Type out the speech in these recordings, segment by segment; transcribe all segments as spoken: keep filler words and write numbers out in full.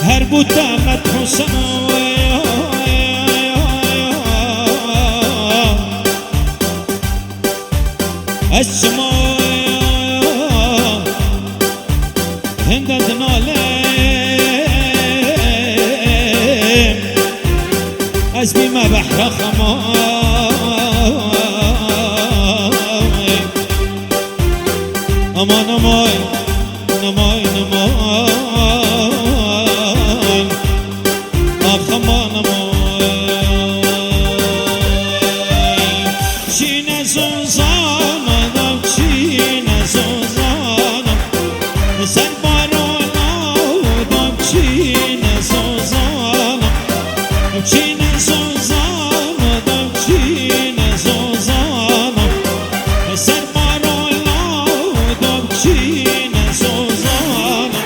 Her bû te me Husena. Ez çima hinde dinalim. Ez bîme behra xema. Aman, aman, aman, aman. Ax, aman, aman. Çîne zozana da, çîne zozana. Ser barona da, çîne zozana. Çîne zozana da, çîne zozana. Ser barona da, çîne zozana.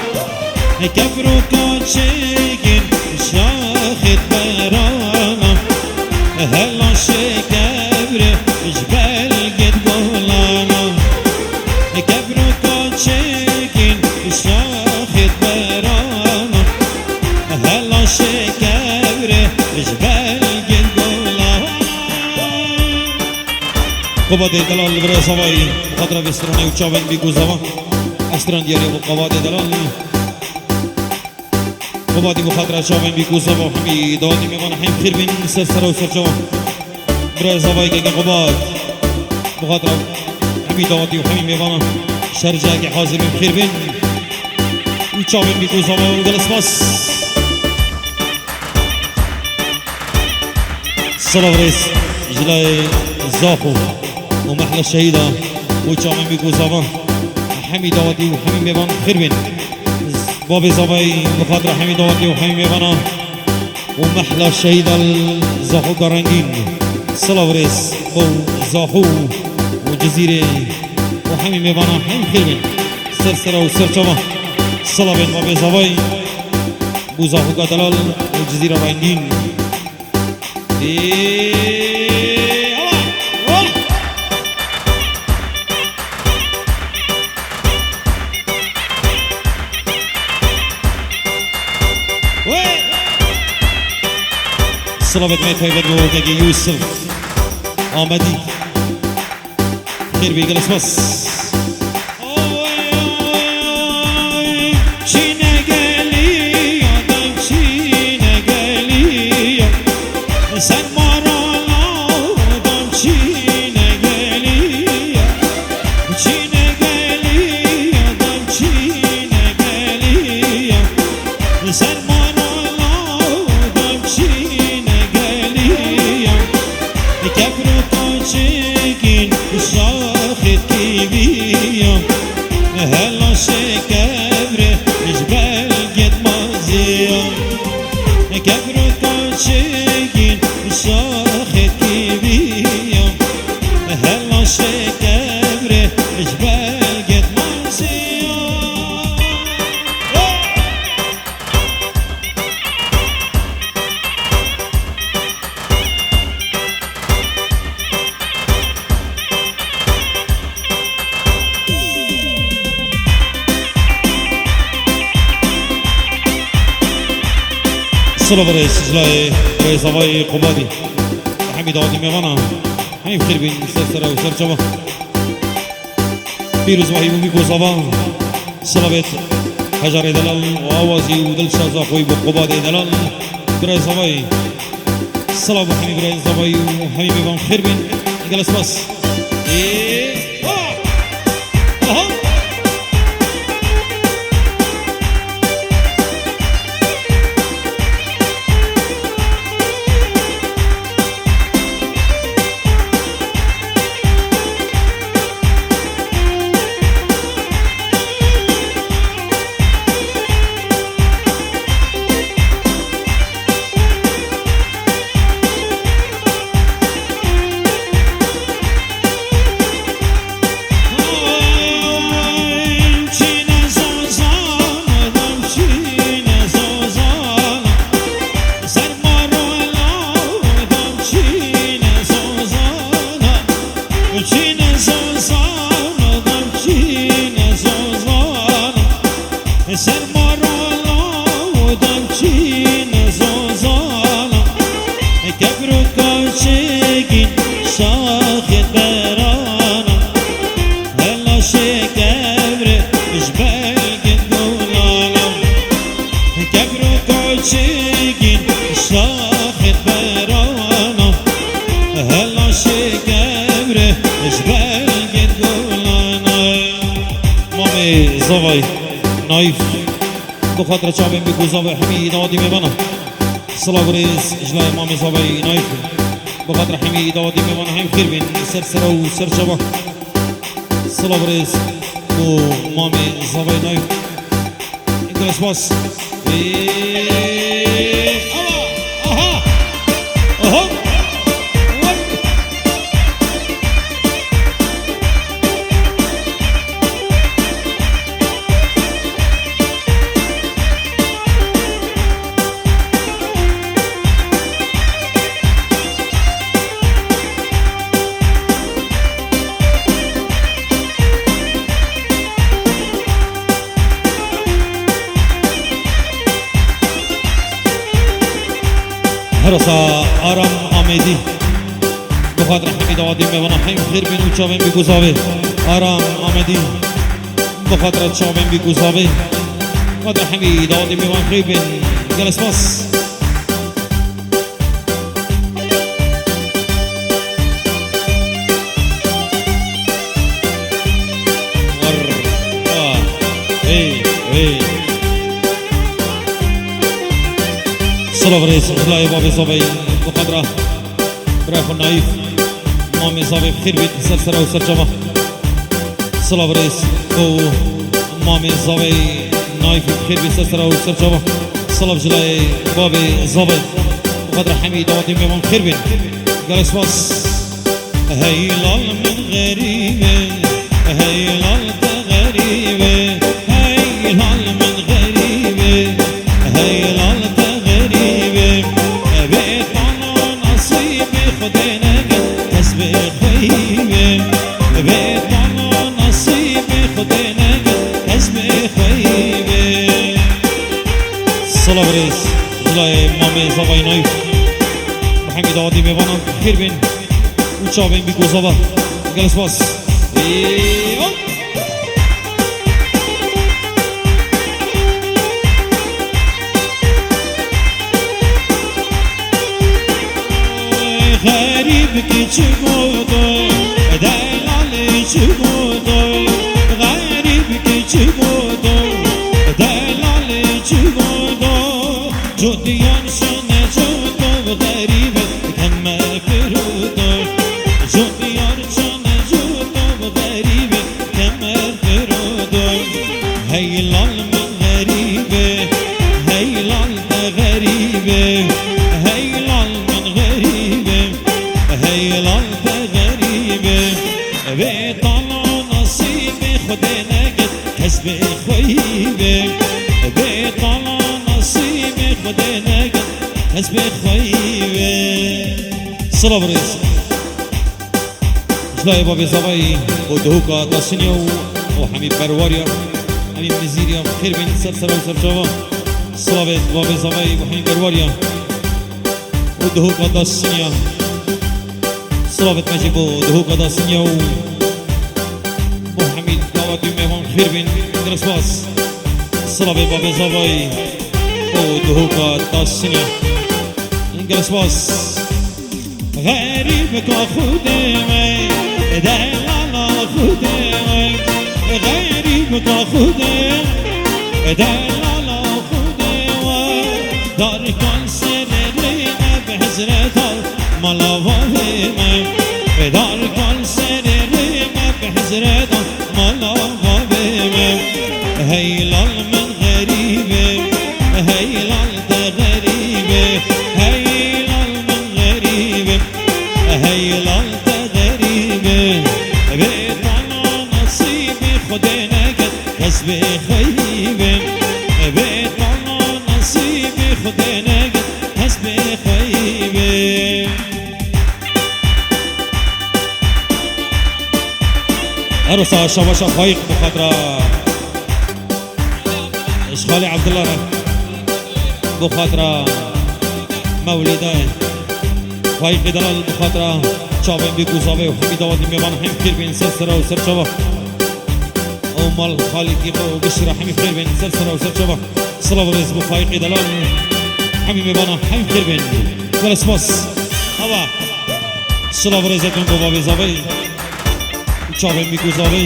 Kevro kaçegin şaxet berana. Hela şekevre ji belgê golana. Kevro kaçegin şaxet berana. Hela şekevre ji belgê golana. Qubadê delal li vir zavayî, bi xatira vê stranê û çavên bîk û zava. Ez stran diyarî bû Qubadê delal. Qubadî bi xatira çavên bîk û zava û hemî dawatî mêvana hemî xêr bên ser sera û ser çava. Birayê zavayê keke Qubad. Bi xatira hemî dawatî û hemî mêvana şerceyekê hazir bên xêr bên. Û çavên bîk û zava û gelespas. Silav rêz ji layê Zaxo û Mehla Şehîda û çavên bîk û zava. Hemî dawatî û hemî mêvan xêr bên. Bavê zavayî bi xatira hemî dawatî û hemî mêvana û Mehla Şehîda li Zaxoka rengîn. Silav rêz bo Zaxo û Cizîrê û hemî mêvana hemî xêr bên. Ser sera û ser çava. Silavên bavê zavayî. Bo Zaxoka delal û Cizîra rengîn. Ê, awa, awa. Wê. Silavek me taybet bo keke Yusuf Amedî. Xêr bê, gelek spas. Oy, oy, oy, çîne geliya, dem çîne geliya. Ser marala, dem çîne geliya. Çîne geliya, dem çîne geliya. Ser marala, dem çîne geliya. Kevro kaçegin şaxet kîviya. Hela şekevre ji belgê maziya. Kevro kaçegin şaxet kîviya. Hela şekevre ji belgê maziya. Silav rêz ji layê rêzavayê Qubadî. Hemî dawatî mêvana. Hemî xêr bîn ser sera û ser çava. Pîrozbahî bo bîk û zava. Silavêt hejarê delal û awazî û dilşaza xwe bo Qubadê delal. Birayê zavayî. Silav bo hemî birayê zavayî û hemî mêvan xêr bîn. Gelek spas. Ê, ha! Aha! Zavay Naif. Bi xatira çavên bî ku zavay hemî îdawa dî mêvana. Silav rêz ji layê mamê zavay Naif. Bi xatira hemî îdawa dî mêvana hemî xêr bên ser sera û ser çava. Silav rêz bo mamê zavay Naif. Gelek spas. Ê, aha, aha. Aha. Herasa Aram Amedî. Bi xatira hemî dawatî me vana hem xêr bin û çavên bî ku zavê. Aram Amedî. Bi xatira çavên bî ku zavê. Xatira hemî dawatî me van xêr bin. Gelek spas. War, wa, hey, hey. Silav rêz, layê bavê zavê, bi xatira. Bira xwe Naif, mamê zavê xêr bît, ser sera û ser çava. Silav rêz, bo mamê zavê Naif xêr bît, ser sera û ser çava. Silav ji layê bavê zavê. Bi xatira hemî dawatî mêvan xêr bîn. Gelek spas. Hey lal min xerîb e, hey lal te xerîb e, hey lal min xerîb e, hey lal te xerîb e. Bê tala nasîbê Xwedê neke, ez bê xweyî be. Bê tala nasîbê Xwedê neke, ez bê xweyî be. Silav rêz, ji layê mamê zavay Naif. Bi hemî dawatî mêvanan xêr bên û çavên bî ku zava. Gelek spas. Ê, hop. Xerîb kiçik odo, delalê çik odo, xerîb kiçik odo, delalê çik odo. Cotiyar şane coto xerîbe keme piroto. Cotiyar şane coto xerîbe keme piroto. Hey lal min xerîbe, hey lal te xerîbe, hey lal min xerîbe, hey lal te xerîbe. Vê tala nasîbê Xwedê neket, ez bê xweyî be. Vê tala nasîbê Xwedê neket, ez bê xweyî be. Silav rêz. Ji layê bavê zavayî û dihoka Tasiniya û, û hemî berwariya, hemî mizîriya, xêr bên ser sera û ser çava. Silavê bavê zavayî û hemî berwariya. û dihoka Dasiniya. Silavê me jî bo dihoka Dasiniya û bo hemî dawatî û mêvan xêr bên. Gelek spas. Silavê bavê zavayî bo dihoka Dasiniya. Gelek spas. Xerîbka Xwedê me, delala Xwedê me, xerîbka Xwedê, delala Xwedê me. Darkan serê rê me bi hezreta mala bavê me. Darkan serê rê me bi hezreta mala bavê me. Hey lal min xerîbe, hey lal te xerîbe, hey lal min xerîbe, hey lal te xerîbe. Bê tala nasîbê Xwedê neket, ez bê xweyî be. Bê tala nasîbê Xwedê neket, ez bê xweyî be. Her wisa şabaşa Faîq bi xatira ji xalê Ebdullah re, bi xatira Mewlîdayê Faîqê delal, bi xatira çavên bîk û zavê û hemî dawatî mêvan hemî xêr bên ser sera û ser çava. Ew mal xalîkî xwe û giştî re hemî xêr bên ser sera û ser çava. Silav rêz bo Faîqê delal. Hemî mêvana hemî xêr bên. Gelek spas. Ava. Silav rêzê tun bo bavê zavê. Çavên bîk û zavê.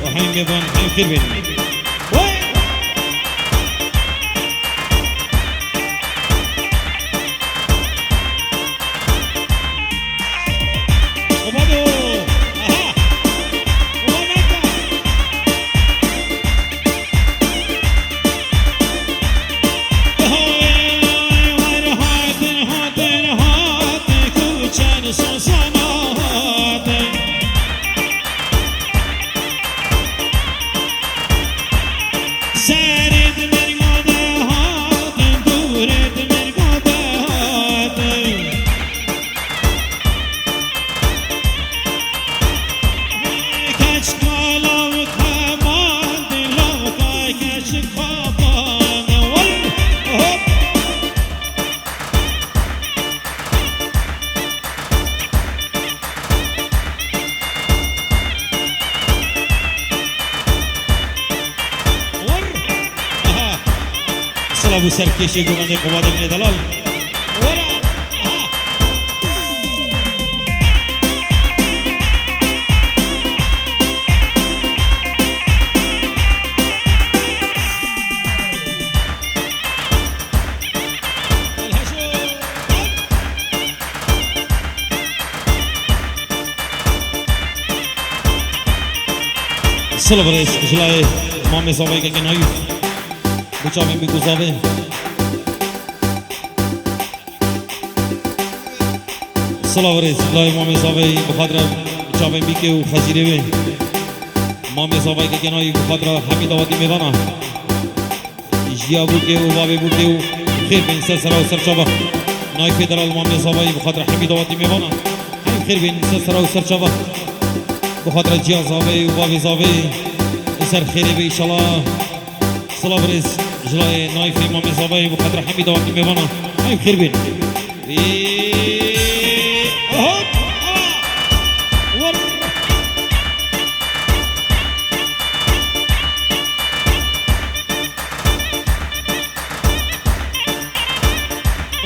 Û hemî mêvan hemî xêr bên. Silav û serkêşê govendê Qubadê min ê delal. Were! Aha! Silav rêz ji layê mamê Zavayê kekê Nayîf. Bi çavên bîk û zavê. Silav rêz ji layê mamê Zavayê bi xatira çavên bîkê û xezîrê wê. Mamê Zavayê kekê Nayîf bi xatira hemî dawetî mêvana. Jiya bûkê û bavê bûkê û xêr bên ser sera û ser çava. Nayfê delal mamê Zavayê bi xatira hemî dawetî mêvana. Hemî xêr bên ser sera û ser çava. Bi xatira ciya Zavayê û bavê Zavayê li ser xêrê be înşallah. Silav rêz ji layê Nayfê mamê Zavayê bi xatira hemî dawetî mêvana. Hemî xêr bên. Ê, hop, a, wer.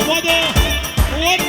Obado, wer.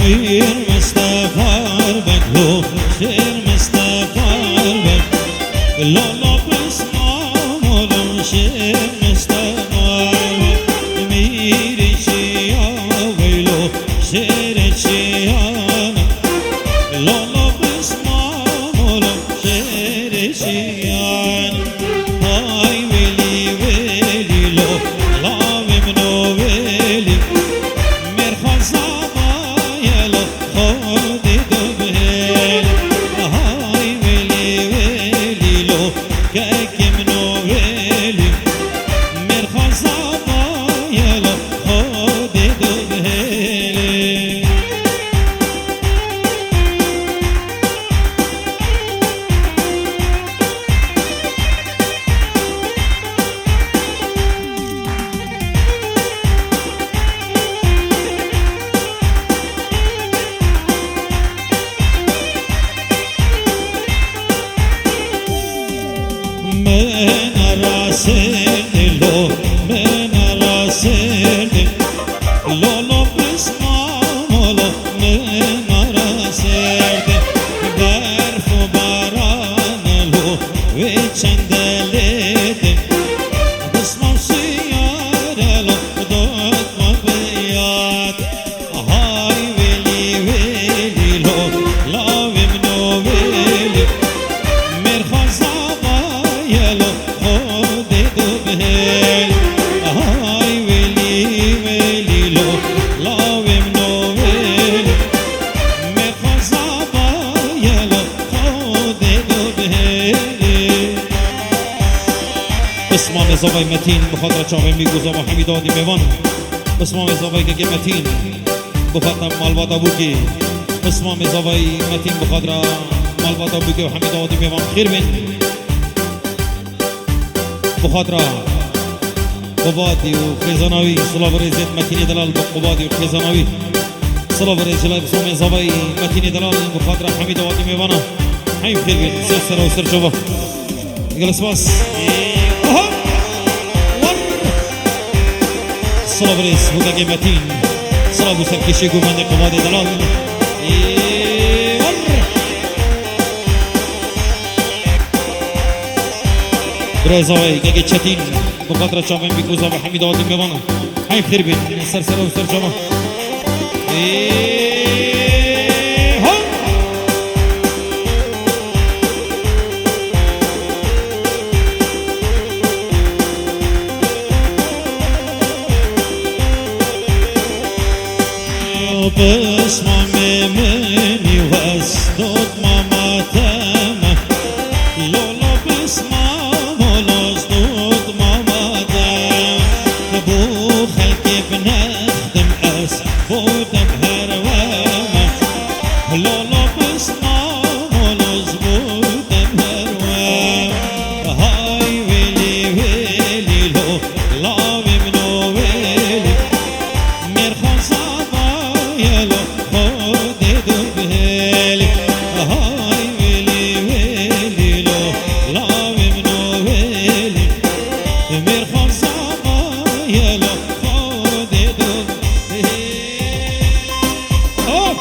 Mîr Mistefa Erbet lo, Şêr Mistefa Erbet. Lala Pismam oğlum Şêr Mistefa Erbet. Mîr Şiya Veylo, Şêr Şiya. Lala Pismam oğlum Şêr Şiya. Hay welî welî lo, lavê min o welî. Mêrxasa maye lo, Xwedê do bihêlî. Hay welî welî lo, kekê min o welî. Mêrxasa maye lo, Xwedê do bihêlî. Min arasêrdî lo, min arasêrdî. Lolo pismam olo, min arasêrdî. Berf û Pismamê zavayê Metîn, bi xatira çavên bîk û zava Hemîda Adî Mêvan. Pismamê zavayê kekê Metîn, bi xatira malbata Bûkê. Pismamê zavayê Metîn, bi xatira malbata Bûkê û Hemîda Adî Mêvan xêr bên. Bi xatira Qubadî û xêzana wî, silav û rêzêt Metînê Delal bi Qubadî û xêzana wî. Silav û rêz ji lay pismamê zavayê Metînê Delal, bi xatira Hemîda Adî Mêvana. Heyv xêr bên, ser sera û ser çava. Gelek spas. Aha! War! Silav rêz, hûkekê Metîn. Silav û serkêşî ku bendê Qubadê Delal. Ê, war! Birêz avê, hûkekê Çetîn. Bi xatira çavên bîk û zava Hemîda Adî Mêvana. Heyv xêr bên, ser sera û ser çava. Ê, ha! Pismamê min ê wes dot mama te me. Lolo pismam, holoz dot mama te me. Bo xelkê binextim ez. Botem her weme. Lolo pismam, holoz botem her weme. Hay wêlî, wêlî lo, lawê min o wêlî. Mêrxan zava ye lo, Xwedê dûr bihêlî. Hay wêlî, wêlî lo, lawê min o wêlî. Mêrxan zava ye lo, Xwedê dûr bihêlî. Hop!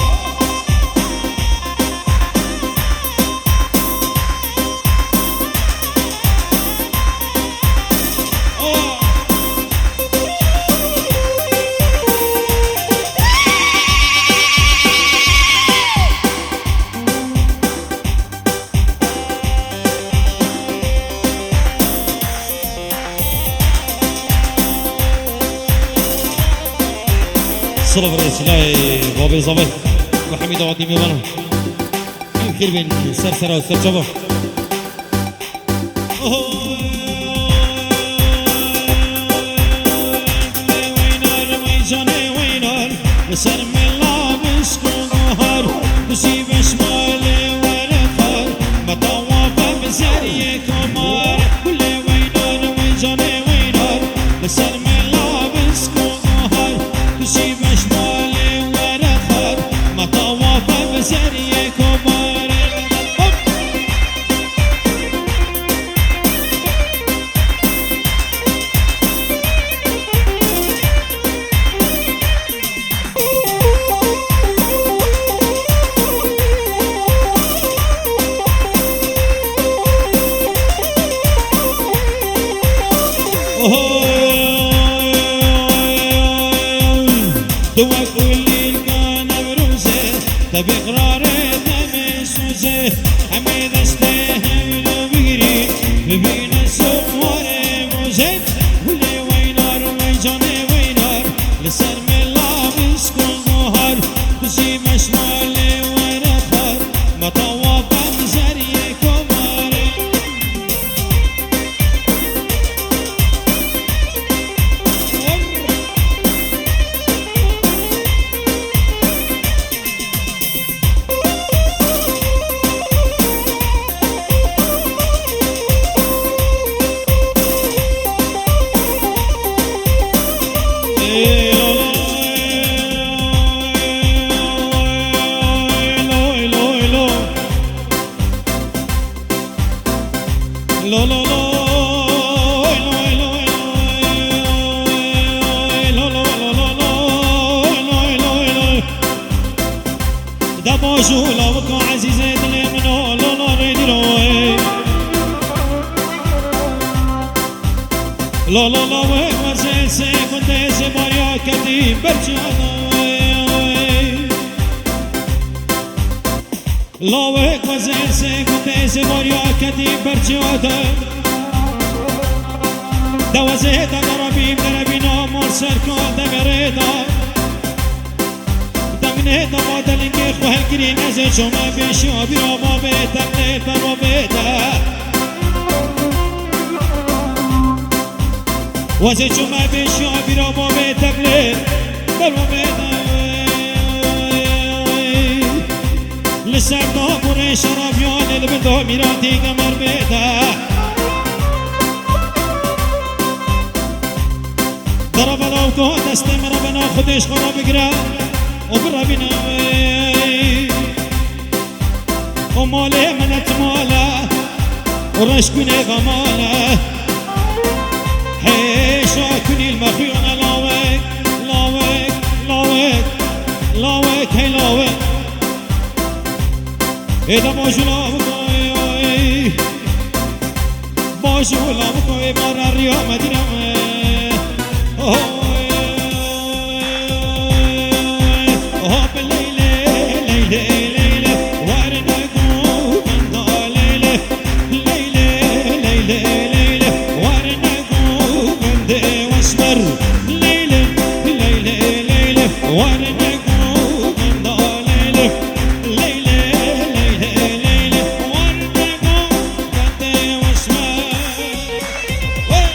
Silav rêz ji lay babê zavê. Bi Hemîda Adî Mêvana. Em xêr bên, ser sera û ser çava. Li ser mela bisk û guhar, dizî beş malê were xar, me tawafe bi zeriyê komar. Gulê weynar, wê canê weynar, li ser mela bisk û guhar, dizî beş malê were xar, me tawafe bi zeriyê komar. Hop! Tu wek kulîlka Newrozê, te bi qrarê demê Sozê, em ê destê hevlo bigirî, bibîne sowarê mozê. Gulê weynar, wey canê weynar, li ser mela bisk û guhar, tu jî meşmalê were xar, me tawa bem zeriyê komarê. Dema jû lawika ezîzê dilê min o, lo, lo, rê dîro, ey. Lo, lo, lo, wê wezê sê gundê zê bariya ketî berçiya da, ey. Lo, wê wezê sê gundê zê bariya ketî berçiya da. Dewezê da darabî, derebî namor serka demerê da. Demnê dema delingê xwe helkirî, nezê çome bêşiya bîra babê, demnê dema bêde. Wezê çûme bêşiya bîra bavê tevlê, ber bavê tevlê. Li ser dab û rê şerabiyanê li bin da mîratî gemer bête. Dara belav ku destê min re bena Xwedê ji xwe re bigire û birevîne. O malê min et male, o reşkûnê ve male. Hêşa kunîl mexuyana lawek, lawek, lawek, lawek, hey lawek. Ê de bajula bikoy, bajula bikoy, bara riya medine. Oy. Hop Leyle, Leyle, Leyle, warne govenda Leyle. Leyle, Leyle, Leyle, warne govende weşmer. Leyle, Leyle, Leyle, warne govenda Leyle. Leyle, Leyle, Leyle, warne govende weşmer. Hey!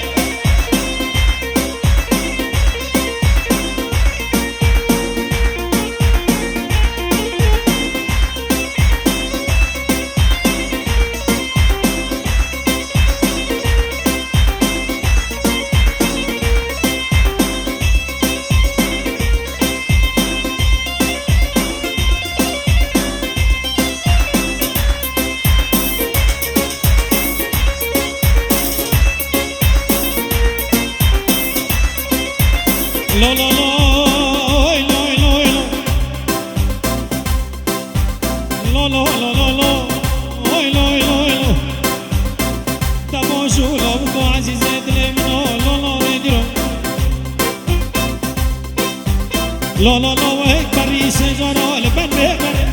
Lo, lo, lo, oy, lo, lo, lo. Lo, lo, lo, lo, lo. Oy, lo, lo, lo. Te baş û lawiko ezîzê dilê min o, lo, lo, rê dîro. Lo, lo, lo, wek berî sêcara li ber bê berî.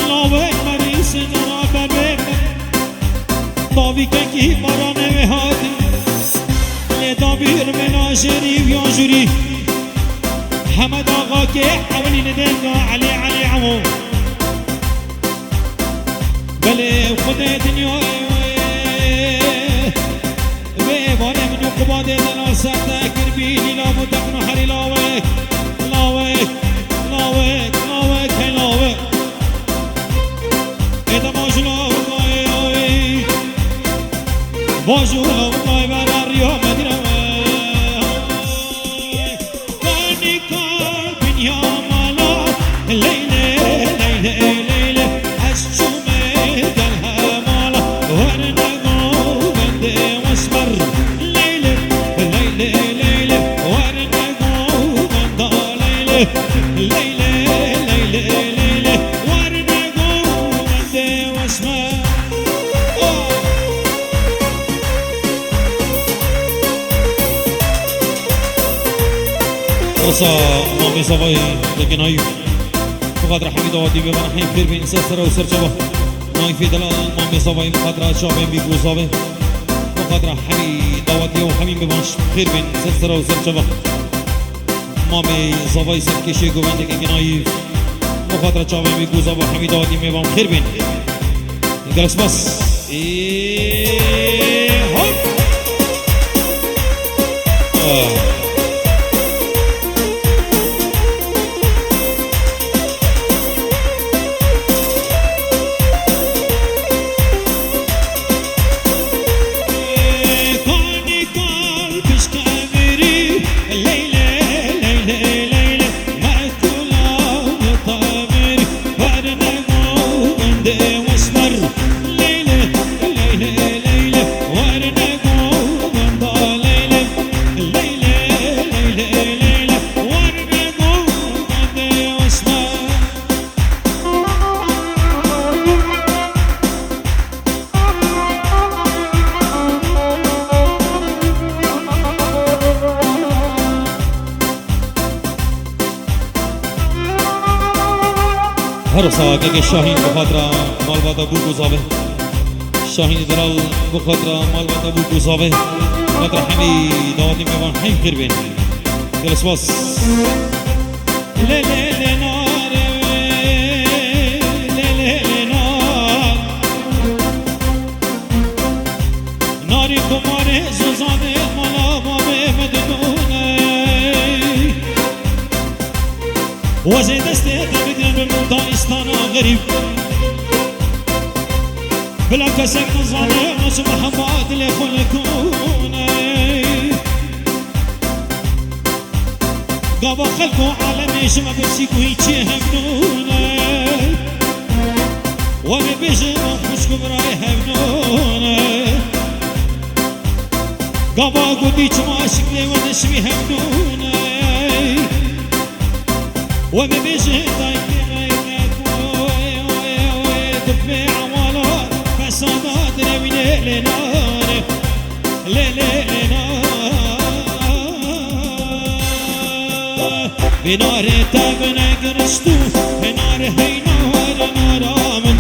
Lawek merî sêcara ber bê berî. Dawî kekî baranê wê hatî. Lê dabîr mena jêrî û yan jûrî. Hemed Axa kê ewilî li dênga Elî, Elî Emo. Belê Xwedê dinyayê wê. Vê barê min û qubadê delal ser te kir bî, lîla û teqna herî lawek, lawek, lawek, lawek, hey lawek. Ê te bajula û dayê ay, bajula û dayê berariya Medîne me. Kanî kalbin ya mala, Leyle, Leyle, Leyle, ez çûme gel hemala, werne govendê wesmer. Leyle, Leyle, Leyle, werne govenda Leyle. Leyle, Leyle, Leyle, werne govendê wesmer. Oh! Risa Mamê Zavayê deke nayîf. Bi xatira hemî dawetî bê bana heyf xêr bên ser sera û ser çava. Nayfê delal Mamê Zavayê bi xatira çavên bî ku zavê. Bi xatira hemî dawetî û hemî mêvan xêr bên ser sera û ser çava. Mamê Zavayê serkêşê govendeke nayîf. Bi xatira çavên bî ku zava hemî dawetî mêvan xêr bên. Gelek spas. Ê, hop. Ah. Ê, kanî kal pişka verî, Leyle, Leyle, Leyle. Her wisa kekê Şahîn bi xatira malbata bûk û zavê. Şahîn Diral bi xatira malbata bûk û zavê. Xatira hemî dawetî mêvan heyf xêr bên. Gelek spas. Lê, lê, lê, nare, lê, lê, lê, nar. Narî ku marê Bila kesek nizane, ji Mihemed lê xwe li kûne. Gava xelk û alemê ji me pirsî ku hîçê hevnûne. Were bêje xwişk û birayê hevnûne. Gava gotî çima eşik lê we neşivî hevnûne. We bibêje dayikê reynek oy, oy, oy, dibê ewala fesada direwîne lê nare, lê, lê, lê nare. Vê nare te vene giriştû, vê nare hey nare nara min.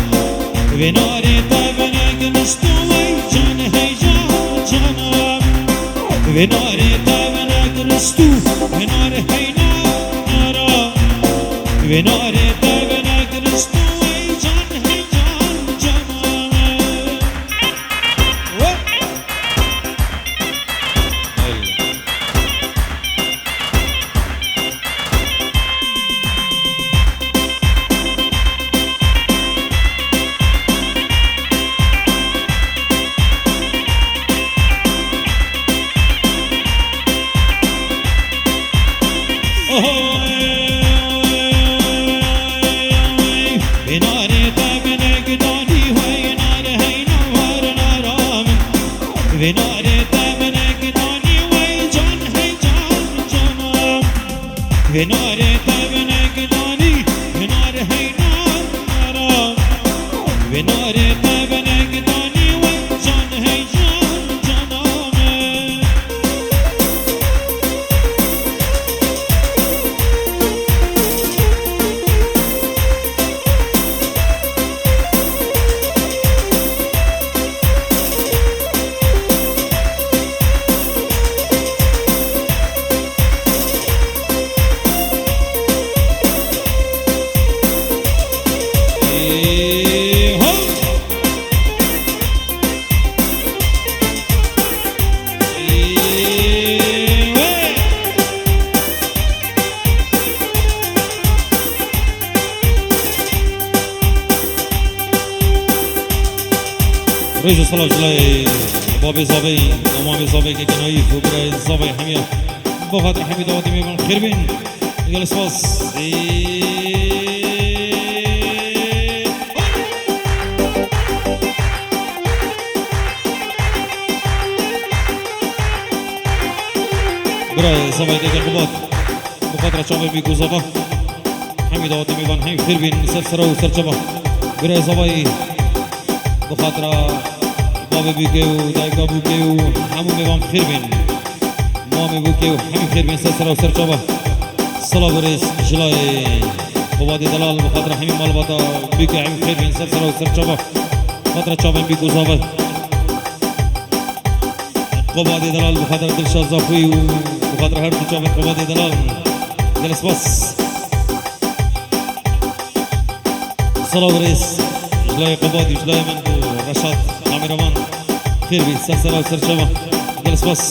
Vê nare te vene giriştû, wey can hey can cana min. Vê nare te vene giriştû, vê nare hey nara. Vê nare te vene giriştû, wey can hey can cana min. Vê nare te minek danî wey nare hey nare nara min. Vê nare te minek danî wey can hey can cana. Vê nare te minek danî, vê nare hey nara. Vê nare te minek danî wey can hey can cana min. Rêz û silav ji layê babê zavê, mamê zavê, kekê Nayîf û birayê zavê hemiya. Bo xatir hemî dawetê mêvan xêr bên. Gelek spas. Birayê zavê, kekê Qubat. Bi xatira çavên bîk û zava. Hemî dawetê mêvan hemî xêr bên ser sera û ser çava. Birayê zavayî bi xatira bavê bûkê û dayika bûkê û hemû mêvan xêr bên. Mamê bûkê û hemî xêr bên ser sera û ser çava. Silav û rêz ji layê Qubadê Delal bi xatira hemî malbata bûkê hemî xêr bên ser sera û ser çava. Xatira çavên bîk û zava. Qubadê Delal bi xatir Dilşad Zaxwî û bi xatir her du çavên Qubadê Delal. Gelek spas. Silav û rêz ji layê Qubadî, ji layê min û Reşat kameraman. Xêr bî, ser sera û ser çava. Gelek spas.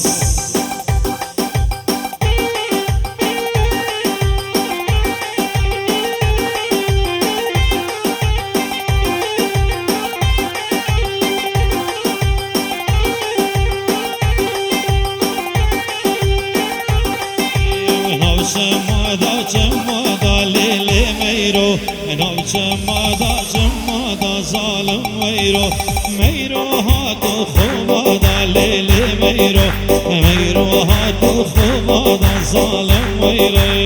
Nav çema da, çema da lê lê meyro. Nav çema da, çema da zalim meyro. Meyro hato xova da lê lê meyro. Meyro hato xova da zalim meyro.